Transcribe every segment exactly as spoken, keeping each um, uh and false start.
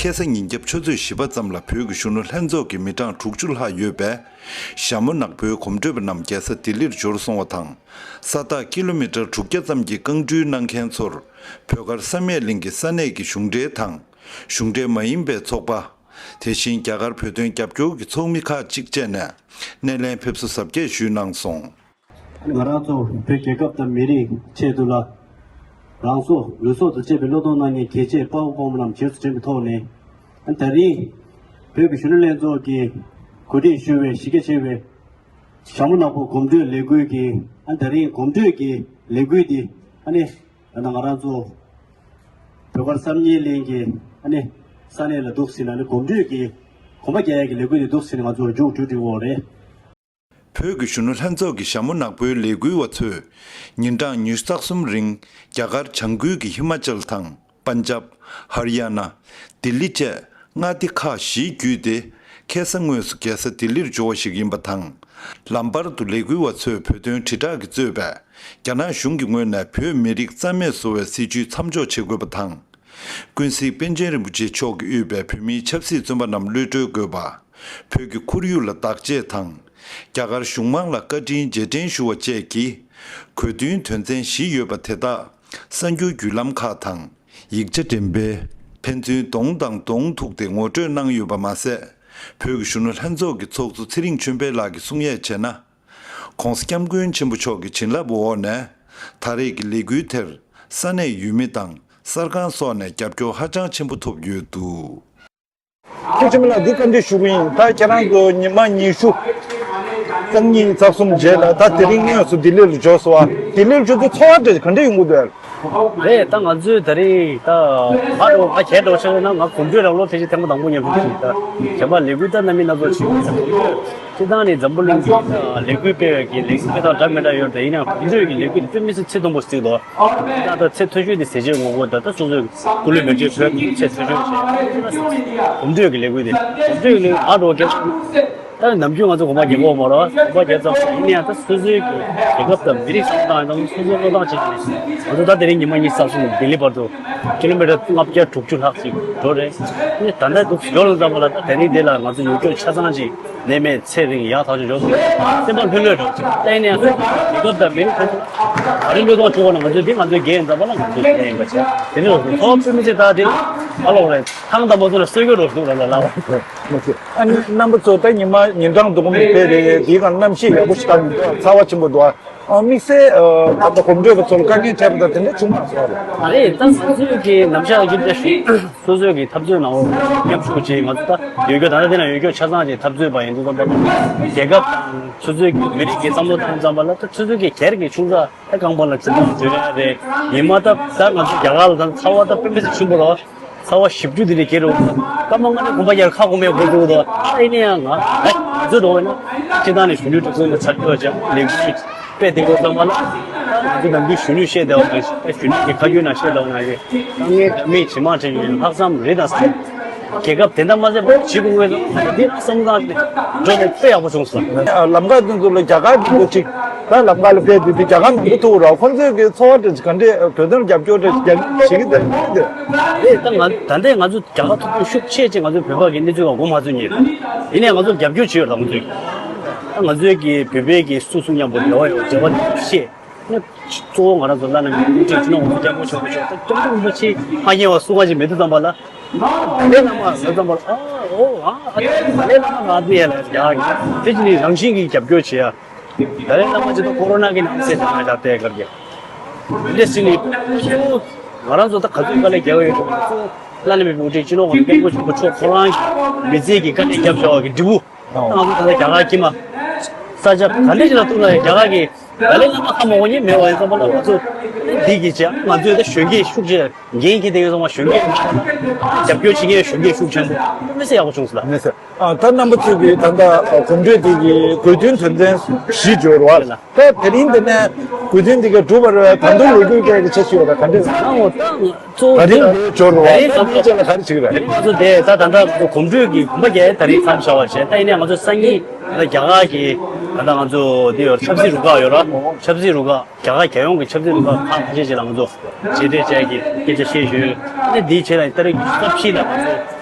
ཁ་སང་ཉིན་རྒྱབ་ཆུ་ཚོད་བཞི་པ་ཙམ་ལ་བོད་ཀྱི་གཞོན་ནུ་ལྷན་ཚོགས་ཀྱི་མི་གྲངས་དྲུག་ཅུ་ལྷག་ཡོད་པའི་ཞྭ་མོ་ནག་པོའི་གོམ་བགྲོད་པ་རྣམས་རྒྱལ་ས་ལྡི་ལིར་འབྱོར་སོང་བ་དང་། ས་ཐག་ཀི་ལོ་མི་ཊར་དྲུག་བརྒྱ་ཙམ་གྱི་རྐང་འགྲུལ་གནང་མཁན་ཚོར་བོད་མཁར་བསམ་ཡས་གླིང་གི་ས་གནས་ཀྱི་གཞུང་འབྲེལ་དང་གཞུང་འབྲེལ་མ་ཡིན་པའི་ཚོགས་པ། དེ་བཞིན་རྒྱ་གར་བོད་དོན་རྒྱབ་སྐྱོར་གྱི་ཚོགས་མི་ཁག་ཅིག་བཅས་ནས་སྣེ་ལེན་ཕེབས་བསུ་གཟབ་རྒྱས་ཞུས་གནང་སོང་། ང་རང་ཚོ་བོད་རྒྱལ་ཁབ་དང་མི་རིགས་ཆེད་དུ་ལ་རང་སྲོག་ལུས་སྲོག་དང་བཅས་པའི་བློས་གཏོང་གནང་མཁན་གལ་ཆེ་དཔའ་བོ་དཔའ་མོ་རྣམས་རྗེས་སུ་དྲན་པའི་ཐོག་ནས། ད་རིང་བོད་ཀྱི་གཞོན་ནུ་ལྷན་ཚོགས་ཀྱིས་གོ་སྒྲིག་ཞུས་པའི་གཞི་རྒྱ་ཆེ་བའི་ཞྭ་མོ་ནག་པོ་གོམ་བགྲོད་ལས་འགུལ་གྱི་ཨ་ད་རིང་གོམ་བགྲོད་ཀྱི་ལས་འགུལ་འདི་ཨ་ནི་ད་ལྟ་ང་རང་ཚོ་བོད་མཁར་བསམ་ཡས་གླིང་གི་ཨ་ནི་ས་གནས་ལ་འདུག་ཟིན་ཨ་ནི་གོམ་བགྲོད་ཀྱི་གོམ་པ་རྒྱག་ཡས་ཀྱི་ལས་འགུལ་འདི་འདུག་ཟིན་ང་ཚོ་མཇུག་སྒྲིལ་འགྲོ་གི་ཡོད་རེད། བོད་ཀྱི་གཞོན་ནུ་ལྷན་ཚོགས་ཀྱི་ཞྭ་མོ་ནག་པོའི་ལས་འགུལ་བ་ཚོས་ཉིན་གྲངས་ཉི་ཤུ་རྩ་གསུམ་རིང་རྒྱ་གར་བྱང་ཁུལ་གྱི་ཧི་མ་ཅལ་དང་པན་ཇབ། ཧར་ཡ་ན། ལྡི་ལི་བཅས་མངའ་སྡེ་ཁག་བཞི་བརྒྱུད་དེ་ཁ་སང་དངོས་སུ་རྒྱལ་ས་ལྡི་ལིར་འབྱོར་བ་ཞིག་ཡིན་པ་དང་། ལམ་བར་དུ་ལས་འགུལ་བ་ཚོས་བོད་དོན་དྲིལ་བསྒྲགས་ཀྱིས་གཙོས་པའི་རྒྱ་ནག་གཞུང་གི་ངོས་ནས་བོད་མི་རིགས་རྩ་མེད་བཟོ་བའི་སྲིད་བྱུས་མཚམས་འཇོག་བྱེད་དགོས་པ་དང་། ཀུན་གཟིགས་པཎ་ཆེན་རིན་པོ་ཆེ་མཆོག་གིས་དབུས་པའི་བོད་མིའི་ཆབ་སྲིད་བཙོན་པ་རྣམས་གློད་གྲོལ་དགོས་པ། བོད་ཀྱི་ཁོར་ཡུག་ལ་བདག་གཅེས་དང་། རྒྱ་གར་གཞུང་མང་ལ་བཀའ་དྲིན་རྗེས་དྲན་ཞུ་བ་བཅས་ཀྱི་གོ་བསྡུར་དོན་ཚན་བཞི་ཡོད་པ་དེ་དག་གསར་འགྱུར་བརྒྱུད་ལམ་ཁག་དང་། ཡིག་ཆ་འགྲེམས་སྤེལ། ཕན་ཚུན་གདོང་དང་གདོང་ཐུག་སྟེ་ངོ་སྤྲོད་གནང་ཡོད་པ་མ་ཟད། བོད་ཀྱི་གཞོན་ནུ་ལྷན་ཚོགས་ཀྱི་ཚོགས་གཙོ་ཚེ་རིང་ཆོས་འཕེལ་ལགས་ཀྱིས་གསུང་ཡས་བྱས་ན། ྋགོང་ས་ྋསྐྱབས་མགོན་ཆེན་པོ་མཆོག་གི་བྱིན་རླབས་འོག་ནས་ད་རེས་ཀྱི་ལས་འགུལ་དེར་ས་གནས་ཡུལ་མི་དང་གསར་ཁང་སོགས་ནས་རྒྱབ་སྐྱོར་ཧ་ཅང་ཆེན་པོ་ཐོབ་ཡོད་འདུག། ཁྱེད་ཆེན་མོ་ལགས་འདི་བཀའ་འདྲི་ཞུ་གི་ཡིན། ད་ཁྱེད་རང་ཚོ་ཉི་མ་ཉི་ཤུ་སང་ཉིན་རྩ་གསུམ་རྗེས་ལ་ད་དེ་རིང་དངོས་སུ་ལྡི་ལི་ལ་འབྱོར་སོང་བ། ལྡི་ལི་ལ་འབྱོར་དུས་ཚོར་བ་དེ་ག་འདྲ་ཡོང་གི་འདུག། རེད། ད་ང་ཚོས་ད་རེས་ད་ང་འགྲོ་ང་གས་འགྲོ་ཆགས་ན་ང་གོམ་བགྲོད་ལ་ལོ་ཕལ་ཆེར་ཐེངས་མ་དང་པོ་ཉམས་ཞིབ་བྱས། ད་གཞན་པ་ལས་འགུལ་ད་སྣ་མིན་སྣ་ཚོགས་བྱས་ཡོད། སྤྱིར་བཏང་ནས་འཛམ་བུ་གླིང་གི་ལས་འགུལ་སྤེལ་བའི་གི་ལས་འགུལ་དང་འདྲ་མི་འདྲ་ཡོད་རེད། ཡིན་ཡང་གོམ་བགྲོད་ཀྱི་ལས་འགུལ་དེ་དཔེ་མི་སྲིད་ཚད་མཐོན་པོ་ཞིག་འདུག། ད་ལྟ་ཚད་མཐོ་ཤོས་དེ་ཟས་བཅད་ངོ་རྒོལ་དང་ད་སོ་སོའི་སྐུ་ལུས་མེར་སྲེག་ཕུལ་ཚད་མཐོ་ཤོས་བྱས། གོམ་བགྲོད་ཀྱི་ལས་འགུལ་དེ་གོམ་བགྲོད་ཀྱི་ལས་འགུལ་ཨ་འགྲོ་རྒྱབ། ད་ནམ་རྒྱུན་ང་ཚོ་གོམ་པ་རྒྱག་གི་ཡོད་མ་རེད། གོམ་པ་རྒྱག་ཙམ་ཞིག་ཡིན་ན་ཡང་ད་སོ་སོའི་གི་རྒྱལ་ཁབ་དང་མི་རིགས་སྲུང་སྟངས་དང་སོ་སོའི་བློ་ཐག་ཆོད་ནས་ང་ཚོ་ད་དེ་རིང་ཉི་མ་གཉིས་གསར་སོང་ལྡི་ལི་བར་དུ་ཀི་ལོ་མི་ཊར་ལྔ་བརྒྱ་དྲུག་ཅུ་ལྷག་ཅིག་འགྲོ་རེད། ཨ་ནི་ད་ལྟ་འདུག་འབྱོར་ལ་ཙམ་པ་ལ་ད་དེ་རིང་འདི་ལ་ང་ཚོ་ཡོད་སྐྱོ་ཆ་ཚང་ཅིག་ནད་མེད་ཚེ་རིང་ཡག་ཐག་ཆོད་འབྱོར་སོང་། སེམས་པ་ལྷོད་ལྷོད་འགྲོ་ཅིག་ད་ཡིན་ན་ཡང་རྒྱལ་ཁབ་དང་མི་རིགས་ཁོ་ཚོ་ད་རིང་བློས་གཏོང་བྱུང་བ་ན་ང་ཚོ་འདི་ང་ཚོའི་འགན་ཡིན་ཙམ་པ་ལ་ང་ཚོའི་འགན་ཡིན་པ་བྱས་དེ་ནི་རོགས་ཚོགས་དཔེ་མི་ཚེ་ད་དེ་ཨ་ལོག་རེད། ཐང་དང་མ་ཚོ་ལ་གསོད་སྐྱོ་རོགས་འདུག་ལ་ལ་ལ་བ། མ་ཚོད་ཨ་ནི་རྣམ་པ་ཚོ་ད་ཉི་མ་ཉིན་གྲངས་འདུག་མི་དཔེ་རེ་རེ་འདིའི་སྒང་གནམ་གཤིས་ཡག་པོ་ཞིག་ད་མི་འདུག། ཚ་བ་ཆེན་པོ་འདུག་ཨ། དམིགས་བསལ་ད་ལྟ་གོམ་བགྲོད་པ་ཚོ་ལ་དཀའ་ངལ་འཕྲད་པ་དང་དེ་འདྲ་བྱུང་མ་སོང་རེད། ཨ་རེད། ད་སོ་སོའི་གི་ནམ་ཞག་རྒྱུན་དེ་སོ་སོའི་གི་འཐབ་རྩོད་ནང་མཉམ་ཞུགས་བྱས་ང་ཚོ་ད་ཡོད་སྐྱོ་ད་ལྟ་དེ་ན་ཡོད་སྐྱོ་ཆ་ཚང་ཅིག་འཐབ་རྩོད་པ་ཡིན་དུས་ཙམ་པ་རྒྱལ་ཁབ་དང་སོ་སོའི་གི་མི་རིགས་ཀྱི་བསམ་བློ་བཏང་ཙམ་པ་ལ་ད་སོ་སོའི་གི་སྒེར་གྱི་ཆུང་ཙག་ད་རྐང་པ་ལ་འཛིན་སྟངས་འཛིན་ཡ་རེད། ཉི་མ་ད་ད་ང་ཚོ་རྒྱ་གར་ལ་ད་ཚ་བ་ད་དཔེ་མི་སྲིད་ཆེན་པོ་རེད། ཚ་བ་བཞི་བཅུ་དེ་ལས་བརྒལ་རུང་སྐར་མ་ལྔ་ནས་གོམ་པ་རྒྱག་ཁ་སྐོམ་ཡག་དགོས་འདུག་དོ། ཨ་ཡིན་ན་ཡང་ང་ཨ་ང་ཚོས་འགྲོ་བས་ན་སྤྱི་བཏང་ནས་གཞོན་ནུའི་གྲོས་ཚོགས་ནས་ཚར་ཐོས་ཀྱང་ལས་འགུལ་སྤེལ་བསྡད་དགོས་བསམ་པ་ལ་ང་ཚོ་ནམ་རྒྱུན་གཞོན་ནུས་བཤད་བསྡད་པ་ནང་བཞིན་གཞོན་ནུ་གི་ཁ་རྒྱུན་ནང་བཤད་བསྡད་པ་ནང་བཞིན་དཀའ་ངལ་འདྲ་མིན་ཇེ་མང་ཇེ་ཉུང་ལྷག་བསམ་རེ་དང་བསམ་རྒྱལ་ཁབ་དེ་འདྲ་མ་ཟད་པར་བྱེད་དགོས་ངེས་སོང་། ང་ཚོ་འདི་རང་བསམ་བློ་བཏང་ནས་འགྲོ་ནས་དཔེ་ཡག་པོ་བྱུང་སོང་། ལམ་ཁ་དེ་ཚོ་ལ་རྒྱ་གར་གྱི་འགོ་ཁྲིད་ད་ལམ་ཁ་ལ་སྤེལ་དུས་དེ་རྒྱ་གར་མང་པོ་ཐུག་རོགས་ཁོང་ཚོས་ཀྱི་འཚོ་བ་འདྲ་ཞིག་ག་འདྲས་བོད་དོན་རྒྱབ་སྐྱོར་འདྲ་ཞིག་རྒྱག་བྱེད་ཀྱི་འདུག་འདུག་རེད། ད་ང་ད་ལྟའི་ང་ཚོ་རྒྱ་གར་ཐུག་རྒྱུ་ཤུགས་ཆེ་ཆེ་ང་ཚོའི་བོད་པ་གི་གནས་ཚུལ་ག་མགོ་མ་ཚོས་ཉེ་ཡིན་ནའི་ང་ཚོ་རྒྱབ་སྐྱོར་བྱེད་ཡོད་ད་ང་ཚོས་ད་ང་ཚོའི་གི་བོད་པའི་གི་སུ་སུ་མཉམ་པོ་འབྲེལ་བ་ཡོད་འབྲེལ་བ་ཤེས། གཙོ་བོ་ང་རང་ཚོ་བླ་ན་མེད་པའི་སྤྲུལ་སྐྱེས་སྤྱི་ནོར་གོང་ས་སྐྱབས་མགོན་ཆེན་པོ་མཆོག་ད་སྐྱབས་མགོན་རིན་པོ་ཆེ་མ་མཁྱེན་པ་སུ་གང་ཞིག་མེད་དུས་ཙམ་པ་ལ། ཏཱ་ལའི་བླ་མ་ལ་ཙམ་པ་ལ་ཨ་ཨོ་ཨ་ཨ་ཏཱ་ལའི་བླ་མ་ང་ཨ་ཏི་ཡ་ལ་ཡ་གི་དེ་ཅི་ནི་རང་བཞིན་གྱི་རྒྱབ་སྐྱོར་བྱེད་ཡ། ཏཱ་ལའི་བླ་མ་ཅི་ད་ཀོ་རོ་ན་གི་ནང་གསེས་དེ་ང་ལ་བལྟས་གར་གྱི་འདི་ཅི་ནི་ང་རང་ཚོ་ད་ག་ཚོད་དཀའ་ལས་རྒྱག་ཡོད་ཀྱི་ཚོ་བླ་ན་མེད་པའི་དབུ་ཁྲིད་སྤྱི་ནོར་གོང་ས་སྐྱབས་མགོན་ཆེན་པོ་མཆོག་ཁོ་རང་གི་མི་ཚེ་གི་དཀའ་ལས་རྒྱབ་བཞག་པ་གི་འབྲས་བུ། ང་ཚོ་ད་ལྟ་རྒྱ་གར་གྱི་མ། ས་ཆ་ག་འདྲ་ཞིག་ལ་ཐུག་ན་ཡང་རྒྱ་གར་གྱི་ཏཱ་ལའི་བླ་མ་ཧ་མ་གོ་མཁན་མེད་པ་ཡིན་ཙམ་པ་ལ་ང་ཚོ་འདི་གི་ཆ་ང་ཚོས་ད་གཞོན་སྐྱེས་ཤུགས་ཆེ་འགན་འཁྱེར་བསྡད་ཡོད་ཙང་མ་གཞོན་སྐྱེས་རྒྱབ་སྐྱོར་བྱེད་མཁན་གཞོན་སྐྱེས་ཤུགས་ཆེན་པོ་དམིགས་བསལ་ཡག་པོ་བྱུང་སོང་ལ། ཨ་ད་རྣམ་པ་ཚོས་ཀྱི་ད་ལྟ་གོམ་བགྲོད་འདི་གི་དགོས་འདུན་དོན་ཚན་བཞི་འབྱོར་བ་ལ། ད་དེ་རིང་འདི་ནས་དགོས་འདུན་འདི་ག་གྲུབ་པར་ད་དུང་ལས་འགུལ་སྐད་ཀྱི་ཆ་ཞིག་ཡོད་ད་ག་འདྲས། ཨོ་ད་གཙོ་བོ་ད་རིང་འདི་འབྱོར་བ་ད་རིང་ད་ལྟ་ཅན་ལ་ག་རེ་བྱེད་ཀྱི་རེད། ད་རིང་ང་ཚོ་དེ་ད་ད་ལྟ་གོམ་བགྲོད་ཀྱི་གོམ་པ་རྒྱག་ད་རིང་མཚམས་བཞག་པ་བྱས་ད་ཡིན་ནའི་ང་ཚོ་སང་ཉིན་ད་རྒྱ་གར་གྱི་ད་ལྟ་ང་ཚོ་འདི་ཡོད་ཆབ་སྲིད་རུ་ཁག་ཡོད་ར་ཆབ་སྲིད་རུ་ཁག་རྒྱ་གར་རྒྱལ་ཡོངས་ཀྱི་ཆབ་སྲིད་རུ་ཁག་ཁག་ཁ་ཤས་ཤིག་ལ་ང་ཚོ་མཇལ་འཕྲད་བྱས་ཀྱི་སྐད་ཆ་བཤད་ཞུས་ད་འདིའི་ཆེད་ལ་ད་རིང་གི་སྐབས་ཤིག་ལ་ང་ཚོ།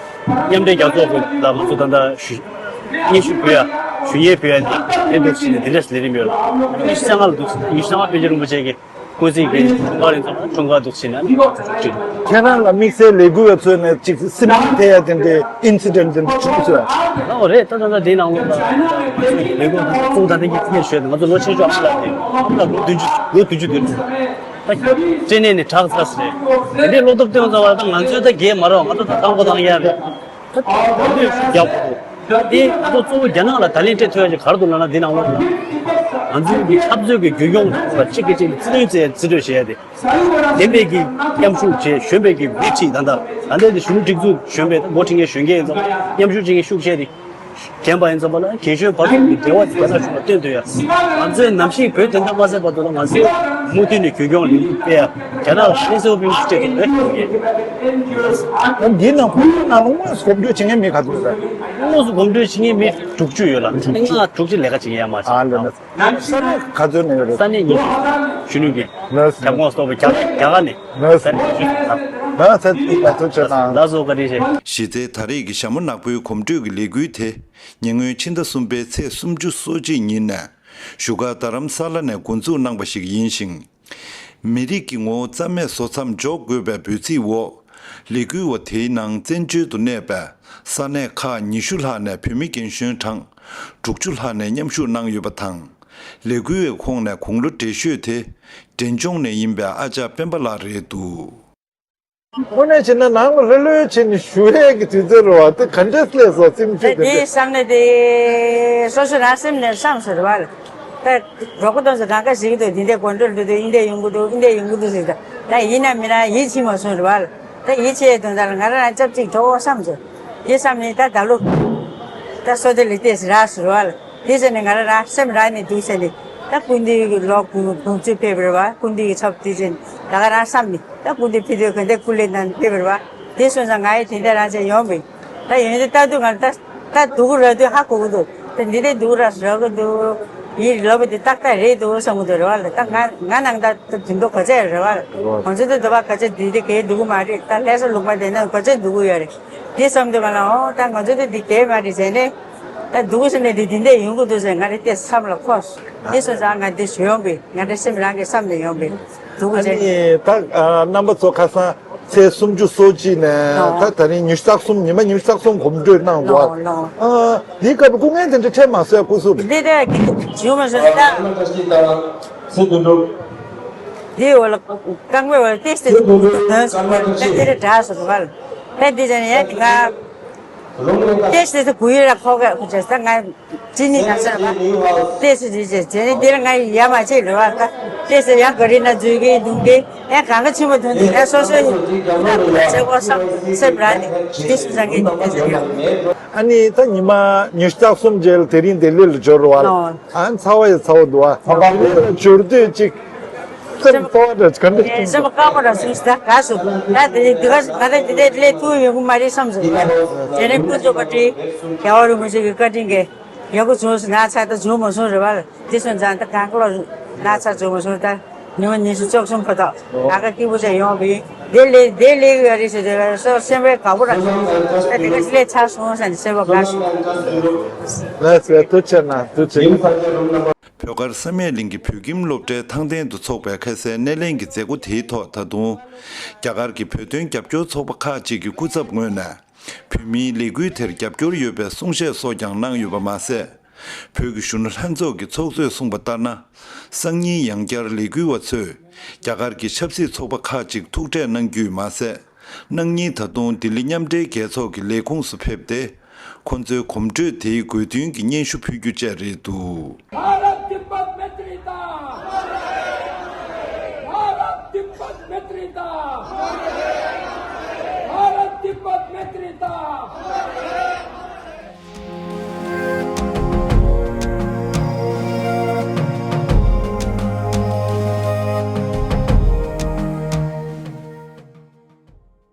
མཉམ་འབྲེལ་རྒྱལ་ཚོགས་ཀྱི་ལ་ང་ཚོ་ད་ལྟ་ཞུ་སྙན་ཞུ་ཕུལ་ཡ་ཞུ་སྙན་ཕུལ་ཡ་དེ་འདུག་ཟེར་ནས་དེ་འདྲས་ལས་རིམ་ཡོད་ལ། ཉི་ཤུ་རྩ་ལྔ་ལ་འདུག་ཟེར། ཉི་ཤུ་རྩ་ལྔ་པཎ་ཆེན་རིན་པོ་ཆེ་གི་སྐུ་ཚེ་གི་འཁྲུངས་སྐར་ཡིན་ཙང་འཁྲུངས་སྐར་འདུག་ཟེར་ནས་ཅིག་ཁྱེད་རང་ལ་དམིགས་བསལ་ལས་འགུལ་བ་ཚོས་ནས་ཅིག་སེམས་ཁྲལ་ཐེབས་ཡ་དེ་འདྲའི་ཨིན་སི་ཌེན་ཊི་དེ་འདྲ་བྱུང་ཚོད། ཨོ་རེད། ད་ད་ད་དེའི་ནང་ལོགས་ལ་ལས་འགུལ་ད་གཙོ་བོ་ད་ལྟ་ངས་ངས་ཞུས་ཏེ་ང་ཚོ་ལོ་ཆེ་ཤོས་ཨ་ཤི་ལ་དེ་ད་ལོ་བདུན་ཅུ་ལོ་བདུན་ཅུ་དེ་རེད། ད་སྐྲན་ནད་ནས་དྲག་ཚར་ཟེར། དེ་འདྲའི་བློ་སྟོབས་སྟོན་ཙམ་པ་ད་ང་ཚོས་ད་རྒས་མ་རེད་བ། ང་ཚོ་ད་ཐང་པོ་ཐང་ཡ་རེད། ད་ད་ལོས་ཤུགས་རྒྱག་དགོས་འདུག་ད་དེ་ང་ཚོ་གཙོ་བོ་རྒྱ་ནག་ལ་ད་ལན་སྤྲད་ཐུབ་ཡ་ཅིག་ག་རེ་འདུག་ལབ་ན། འདི་ནང་ལོགས་ལ་ང་ཚོའི་གི་འཐབ་རྩོད་ཀྱི་རྒྱུན་སྐྱོང་དང་གཅིག་གིས་གཅིག་ལ་རྩིས་སྤྲོད་བྱེད་རྩིས་སྤྲོད་བྱེད་ཡ་དེ། བདེན་པའི་གི་མཉམ་ཞུགས་བྱས། གཞོན་པའི་གི་འགོ་ཁྲིད་ད་ལྟ་ད་ལྟའི་གཞོན་ནུ་སྒྲིག་འཛུགས་གཞོན་པའི་འགོ་ཁྲིད་མཁན་གཞོན་སྐྱེས་ཚོ་མཉམ་ཞུགས་བྱེད་མཁན་ཤུགས་ཆེ་རེད། རྒན་པ་ཡིན་ཙམ་པ་ལ་རྒན་གཞོན་བར་དུ་གི་འབྲེལ་བ་དེ་རྒྱ་ནག་གཞུང་ལ་སྟོན་ཐུབ་ཡ། ང་ཚོའི་ནམ་ཞིག་བོད་དོན་དག་མ་ཟད་བར་དུ་ལ་ང་ཚོས་མུ་མཐུད་ནས་རྒྱུན་སྐྱོང་ལས་འགུལ་སྤེལ་ཡ་རྒྱ་ནག་ལ་ཤན་སེའུ་ཕིང་སྤྲད་ཐུབ་རེད། འདིའི་ནང་ཁོང་ཚོའི་ནང་ལ་དངོས་སུ་གོམ་བགྲོད་བྱེད་མཁན་མི་ག་ཚོད་རེད། དངོས་སུ་གོམ་བགྲོད་བྱེད་མཁན་མི་དྲུག་ཅུ་ཡོད་ལ། ལྔ་དྲུག་ཅུ་ལས་ཀ་བྱེད་མཁན་ཡང་མ་ཨ་ལ་ན་བྱུང་། ས་གནས་ག་ཚོད་ནས་ཡོད་རེད། ས་གནས་ཉི་ཤུ། གཞོན་ནུ་གི་ལགས་སོ། ཁྱབ་ཁོངས་སོགས་པའི་རྒྱ་རྒྱ་གར་ནས་ལགས་ས་གནས་ཉི་ཤུ་དང་། ལགས་ཚེ་ཐུགས་ལ་ཐུགས་རྗེ་གནང་། ལགས་སོ། བཀའ་དྲིན་ཆེ། གཞི་རྩའི་ད་རེས་ཀྱི་ཞྭ་མོ་ནག་པོའི་གོམ་བགྲོད་ཀྱི་ལས་འགུལ་དེ་ཉེ་སྔོན་ཕྱི་ཟླ་གསུམ་པའི་ཚེས་སུམ་ཅུ་སོ་གཅིག་ཉིན་ནས་བཞུགས་སྒར་རྡ་རམ་ས་ལ་ནས་འགོ་འཛུགས་གནང་པ་ཞིག་ཡིན་ཞིང་། མི་རིགས་ཀྱི་ངོ་བོ་རྩ་མེད་བཟོ་མཚམས་འཇོག་དགོས་པའི་འབོད་ཚིག་འོག་ལས་འགུལ་བ་དེའི་ནང་བཙན་བྱོལ་དུ་གནས་པའི་ས་གནས་ཁག་ཉི་ཤུ་ལྷག་ནས་བོད་མི་རྒན་གཞོན་གྲངས་དྲུག་ཅུ་ལྷག་ནས་མཉམ་ཞུགས་གནང་ཡོད་པ་དང་། ལས་འགུལ་བའི་ཁོངས་ནས་དགུང་ལོ་བགྲེས་ཤོས་དེ་འབྲས་ལྗོངས་ནས་ཡིན་པའི་ཨ་ཅག་སྤེན་པ་ལགས་རེད་འདུག་དངོས་གནས་བྱས་ན་ནང་ལ་ལྷོད་ལྷོད་བྱས་ནས་བཞུགས་ཡས་ཀྱི་དུས་ཚོད་རེད་བ། དེ་ག་འདྲས་སླེབས་སོང་། སེམས་ཤུགས་དེ་དེ་འདྲ། བསམ་ནས་དེ་སོ་སོ་རང་སེམས་ནས་བསམ་སོང་རེད་བ། ད་གྲོགས་པོ་དང་སུ་གང་ག་ཞིག་འདུག་འདི་འདྲའི་དགོན་སྡོད་འགྲོ་དུས་འདི་འདྲ་ཡོང་གི་འདུག་འདི་འདྲ་ཡོང་གི་འདུག་ཟེར། ད་ད་ཡིན་ན་མིན་ན་ཡིད་ཆེས་མ་སོང་རེད་བ། ད་ཡིད་ཆེས་དོན་དག་ལ་ང་རང་རང་ཆབས་ཅིག་འགྲོ་བསམ་སོང་། དེ་བསམ་ནས་ད་ད་ལོ་ད་སོ་དེ་ལས་ཏེས་རག་སོང་རེད་བ། དེ་ཟེར་ནས་ང་རང་རང་སེམས་རག་ནས་འདུག་ཟེར་ནས། ད་སྐུ་མདུན་གྱི་ལོ་དགུ་དགུ་བཅུ་ཕེབས་རེད་བ། སྐུ་མདུན་གྱི་ཚབ་དུས་ཆེན་ད་ག་རང་བསམ་ནས། ད་སྐུ་མདུན་ཕེབས་དུས་ག་འདྲ་སྐུ་ལས་གནང་ཕེབས་རེད་བ། དེ་སོང་ཙང་ང་ཡི་དེ་འདྲ་རང་བྱས་ཡོང་བས། ད་ཡོང་དུས་ལྟ་དུས་ང་ད་ད་སྡུག་ར་དུས་ཧ་གོ་གི་འདུག་ད་འདི་འདྲའི་སྡུག་ར་རག་གི་འདུག་ཡིད་ལོབས་པ་དེ་ཏག་ཏག་རེད་འདུག་བསམ་གི་འདུག་རེད་བ་ལ། ད་ང་ང་ནང་ད་ད་དུང་དོ་ག་ཚད་རེད་བ་ལ། ང་ཚོ་ད་དོ་བ་ག་ཚད་འདི་འདྲ་གས་སྡུག་གི་མ་རེད། ད་ལྷ་ས་ལུང་པ་དེ་ན་ག་ཚད་སྡུག་གི་ཡོད་རེད། དེ་བསམ་དུས་ང་ལ་ཨོ་ད་ང་ཚོ་ད་འདི་གས་མ་རེད་ཟེར་ནས། ད་སྡུག་ཟེར་ནས་འདི་འདི་འདྲ་ཡོང་གི་འདུག་ཟེར་ང་རེ་དེ་བསམ་ལ་འཁོར། དེ་སོང་ཙང་ང་འདི་ཞུ་ཡོང་པས། ང་འདྲ་སེམས་རང་གི་བསམ་ནས་ཡོང་པས། སྡུག་ཟེར་ནས། ཨ་ནི་ད་རྣམ་པ་ཚོ་ཁ་སང་ཚེས་སུམ་ཅུ་སོ་གཅིག་ནས་ད་ད་རིང་ཉི་ཤུ་རྩ་གསུམ། ཉི་མ་ཉི་ཤུ་རྩ་གསུམ་གོམ་བགྲོད་གནང་འདུག་ཨ་འདིའི་སྐབས་སྐུ་ངལ་དེ་འདྲ་འཕྲད་མ་སོང་། སྐུ་གཟུགས་འདི་འདྲ་བྱུང་མ་སོང་ད། འདི་འོ་ལ་རྐང་པའི་འོ་ལ་ཏེ་སི་ཏེ་ཏེ་ཏེ་འདྲ་སོང་བ་ལ། ད་འདི་ཟེར་ནས་ཡ་ང་། ཏེ་སི་ཏེ་གུ་ཡི་ར་ཁོ་ག་ཁུ་ཅེ་ས་ང་ཅི་ནི་ན་ས་བ། ཏེ་སི་ཏེ་ཅེ་ཅེ་ནི་དེ་ལ་ང་ཡ་མ་ཆེ་རེ་བ་ཀ། ཏེ་སི་ཡ་ག་རི་ན་ཛུ་གི་དུང་གི་ཡ་གང་ག་ཆུ་མ་དུང་དེ་ཡ་སོ་སོ་ཡི་ན་ཆེ་གོ་སམ་སེ་བ་ར་ནི་ཏེ་སི་ས་གི་ཏེ་སི་ཡ། ཨ་ནི་ད་ཉི་མ་ཉི་ཤུ་རྩ་གསུམ་རྗེས་ལ་དེ་རིང་ལྡི་ལི་ལ་འབྱོར་བ་ལ། ཨོ། ཨ་ཚ་བ་ཡི་ཚ་བ་འདུག་ཨ། ལྡི་ལི་ལ་འབྱོར་དུས་ཅིག་སེམས་ཚ་བ་འདྲ་ག་འདྲ། སེམས་ཁ་པོ་འདྲ་སུ་ཞིག་ད་ག་སུ་ད་དེ་དེ་ག་ང་ད་དེ་འདྲ་ལས་ཐུག་ཡོང་གི་མ་རེད་བསམ་སོང་། དེ་ནས་ཀུན་རྫོབ་བཀའ་དྲིན། རྒྱལ་བ་རིན་པོ་ཆེ་གི་བཀའ་དྲིན་གྱིས་ཡག་པོ་བྱུང་སོང་། ན་ཚ་ད་བྱུང་མ་སོང་རེད་བ། དེ་སོང་ཙང་ད་གང་ག་ལོ་ན་ཚ་བྱུང་མ་སོང་། ད་ཉི་མ་ཉི་ཤུ་རྩ་གསུམ་བར་དུ་ཨ་ཁ་སྐྱིད་པོ་བྱས་ཡོང་བས། དེ་ལས་དེ་ལས་ཡོད་རེད་ཟེར་དེ་སོ་སེམས་པའི་དགའ་པོ་ར་སོང་། ད་དེ་ག་ལས་ཚ་སོང་ཟེར་ནས་སེམས་པ་དགའ་སོང་། ལགས་སོ། ཐུགས་རྗེ་གནང་། ཐུགས་རྗེ་གནང་། བོད་མཁར་བསམ་ཡས་གླིང་གི་བོད་ཁྱིམ་སློབ་གྲྭའི་ཐང་སྟེང་དུ་འཚོགས་པའི་ཁ་སའི་སྣེ་ལེན་གྱི་མཛད་སྒོ་དེའི་ཐོག་ད་དུང་རྒྱ་གར་གྱི་བོད་དོན་རྒྱབ་སྐྱོར་ཚོགས་པ་ཁག་ཅིག་གི་སྐུ་ཚབ་ངོས་ནས་བོད་མིའི་ལས་འགུལ་དེར་རྒྱབ་སྐྱོར་ཡོད་པའི་གསུང་བཤད་སོགས་ཀྱང་གནང་ཡོད་པ་མ་ཟད། བོད་ཀྱི་གཞོན་ནུ་ལྷན་ཚོགས་ཀྱི་ཚོགས་གཙོས་གསུངས་པ་ལྟར་ན། སང་ཉིན་ཡང་བསྐྱར་ལས་འགུལ་བ་ཚོས་རྒྱ་གར་གྱི་ཆབ་སྲིད་ཚོགས་པ་ཁག་ཅིག་ཐུག་འཕྲད་གནང་རྒྱུས་མ་ཟད། གནངས་ཉིན་ད་དུང་ལྡི་ལི་མཉམ་འབྲེལ་རྒྱལ་ཚོགས་ཀྱི་ལས་ཁུངས་སུ་ཕེབས་ཏེ། ཁོ་ཚོའི་གོམ་བགྲོད་དེའི་དགོས་འདུན་གྱི་སྙན་ཞུ་ཕུལ་རྒྱུ་བཅས་རེད་འདུག